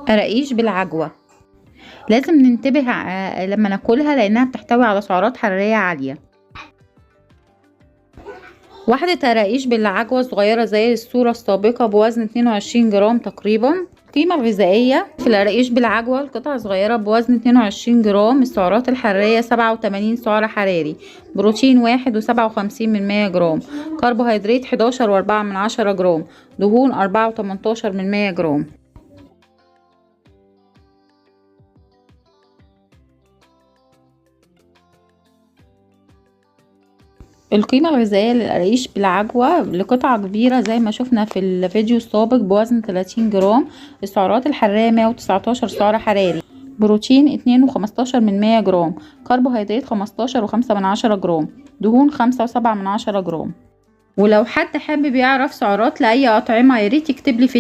قراقيش بالعجوة لازم ننتبه لما ناكلها لانها بتحتوي على سعرات حرارية عالية. واحدة قراقيش بالعجوة صغيرة زي الصورة السابقة بوزن 22 جرام تقريبا. القيمة الغذائية في القراقيش بالعجوة القطعة صغيرة بوزن 22 جرام، السعرات الحرارية 87 سعر حراري، بروتين 1.57 جرام، كربوهيدرات 11.4 جرام، دهون 4.18 جرام. القيمة الغذائية للقراقيش بالعجوة لقطعة كبيرة زي ما شفنا في الفيديو السابق بوزن 30 جرام، السعرات الحرارية 119 سعر حراري، بروتين 2.15 جرام، كربوهيدرات 15.5 جرام، دهون 5.7 جرام. ولو حد حابب يعرف سعرات لأي أطعمة ياريت يكتب لي في